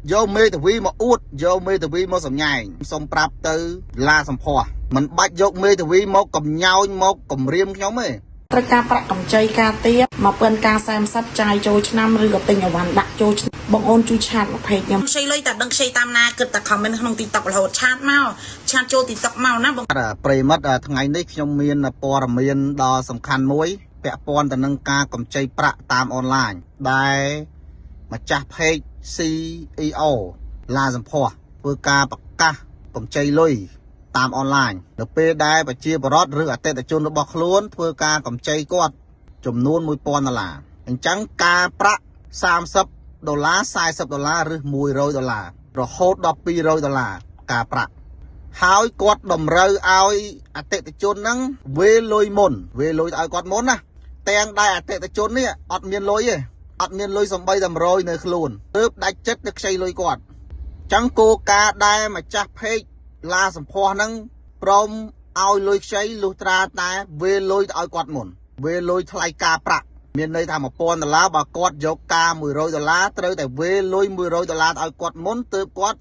យកមេធាវីមកអួតយកមេធាវីមកសម្ញែងសូមប្រាប់ទៅឡាសម្ផស្សមិនបាច់យកមេធាវីមកកំញោញមកគំរាមខ្ញុំទេ ត្រូវការប្រាក់កម្ចីការទៀបមកពិនការ40ចាយចូលឆ្នាំឬក៏ទិញអវ៉ាន់ដាក់ចូលឆ្នាំបងអូនជួយ chat មក page ខ្ញុំ ខ្ចីលុយតែដឹងខ្ចីតាមណាគិតតែ comment ក្នុង TikTok រហូត chat មក chat ចូល TikTok មកណាបង បាទប្រិយមិត្តថ្ងៃនេះខ្ញុំមានព័ត៌មានដ៏សំខាន់មួយពាក់ព័ន្ធទៅនឹងការកម្ចីប្រាក់តាមអនឡាញដែលម្ចាស់ page CEO ឡាសម្ផស្សធ្វើការប្រកាសកម្ចីលុយតាមអនឡាញនៅពេលដែលប្រជាពលរដ្ឋឬអតិថិជនរបស់ខ្លួនធ្វើការកម្ចីគាត់ចំនួន1000ដុល្លារអញ្ចឹងការប្រាក់30ដុល្លារ40ដុល្លារឬ100ដុល្លាររហូតដល់200ដុល្លារការប្រាក់ ហើយគាត់តម្រូវឲ្យអតិថិជនហ្នឹងវេលុយមុនវេលុយទៅឲ្យគាត់មុនណាទាំងដែលអតិថិជននេះអត់មានលុយទេអត់មានលុយសំបីតែ100នៅខ្លួនទើបដាច់ចិត្តទៅខ្ចីលុយគាត់ចឹងគោលការណ៍ដែលម្ចាស់ page ឡាសម្ផស្សហ្នឹងព្រមឲ្យលុយខ្ចីលុះត្រាតែវេលុយទៅឲ្យគាត់មុនវេលុយថ្លៃការប្រាក់មានន័យថា1000ដុល្លារបើគាត់យកការ100ដុល្លារត្រូវតែវេលុយ100ដុល្លារទៅឲ្យគាត់មុនទើបគាត់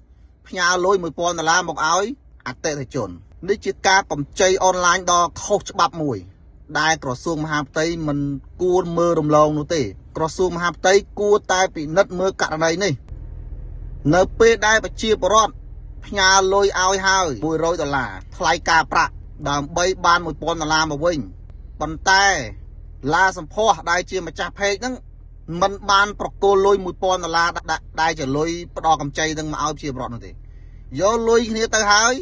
ផ្ញើលុយ1000ដុល្លារមកឲ្យ អតិថិជននេះជាការកម្ចីអនឡាញដ៏ខុសច្បាប់មួយ ដែលក្រសួងមហាផ្ទៃមិនគួរមើលរំលងនោះទេ ក្រសួងមហាផ្ទៃគួរតែពិនិត្យមើលករណីនេះ នៅពេលដែលប្រជាពលរដ្ឋផ្ញើលុយឲ្យហើយ100ដុល្លារថ្លៃការប្រាក់ដើម្បីបាន1000ដុល្លារមកវិញប៉ុន្តែឡាសម្ផស្សដែលជាម្ចាស់ page ហ្នឹងមិនបានប្រគល់លុយ1000ដុល្លារដែលជាលុយផ្ដល់កម្ចីនឹងមកឲ្យប្រជាពលរដ្ឋនោះទេយកលុយគ្នាទៅហើយ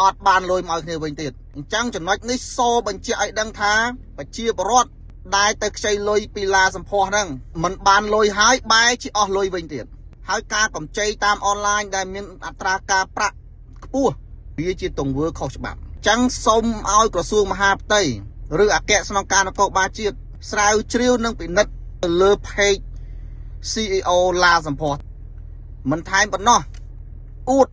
អត់បានលុយមកឲ្យគ្នាវិញទៀតអញ្ចឹងចំណុចនេះសូបញ្ជាក់ឲ្យដឹងថាប្រជាពលរដ្ឋដែលទៅខ្ចីលុយពីឡាសម្ផស្សហ្នឹងមិនបានលុយហើយបែរជាអស់លុយវិញទៀតហើយការកម្ចីតាមអនឡាញដែលមានអត្រាការប្រាក់ខ្ពស់វាជាទង្វើខុសច្បាប់អញ្ចឹងសូមឲ្យក្រសួងមហាផ្ទៃឬអគ្គស្នងការនគរបាលជាតិស្រាវជ្រាវនិងពិនិត្យទៅលើ page CEO ឡាសម្ផស្សមិនថែមប៉ុណ្ណោះអួត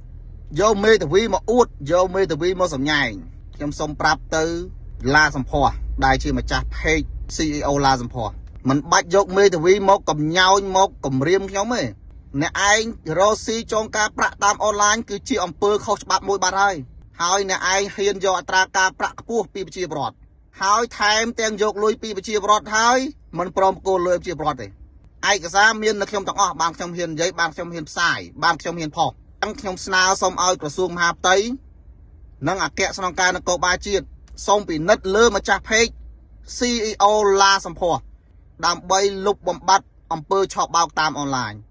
យកមេធាវីមកអួតយកមេធាវីមកសម្ញែងខ្ញុំសូមប្រាប់ទៅឡាសម្ផស្សដែលជាម្ចាស់ page CEO ឡាសម្ផស្សមិនបាច់យកមេធាវីមកកំញោញមកគំរាមខ្ញុំទេអ្នកឯងរកស៊ីចងការប្រាក់តាមអនឡាញគឺជាអំពើខុសច្បាប់មួយបាត់ហើយហើយអ្នកឯងហ៊ានយកអត្រាការប្រាក់ខ្ពស់ពីប្រជាពលរដ្ឋហើយថែមទាំងយកលុយពីប្រជាពលរដ្ឋហើយមិនព្រមប្រគល់លុយប្រជាពលរដ្ឋទេ ឯកសារមាននៅខ្ញុំទាំងអស់បានខ្ញុំហ៊ាននិយាយបានខ្ញុំហ៊ានផ្សាយបានខ្ញុំហ៊ានផុសអញ្ចឹងខ្ញុំស្នើសូមឲ្យក្រសួងមហាផ្ទៃនិងអគ្គស្នងការនគរបាលជាតិសូមពិនិត្យលើម្ចាស់ page CEO ឡាសម្ផស្សដើម្បីលុបបំបាត់អំពើឆបោកតាមអនឡាញ។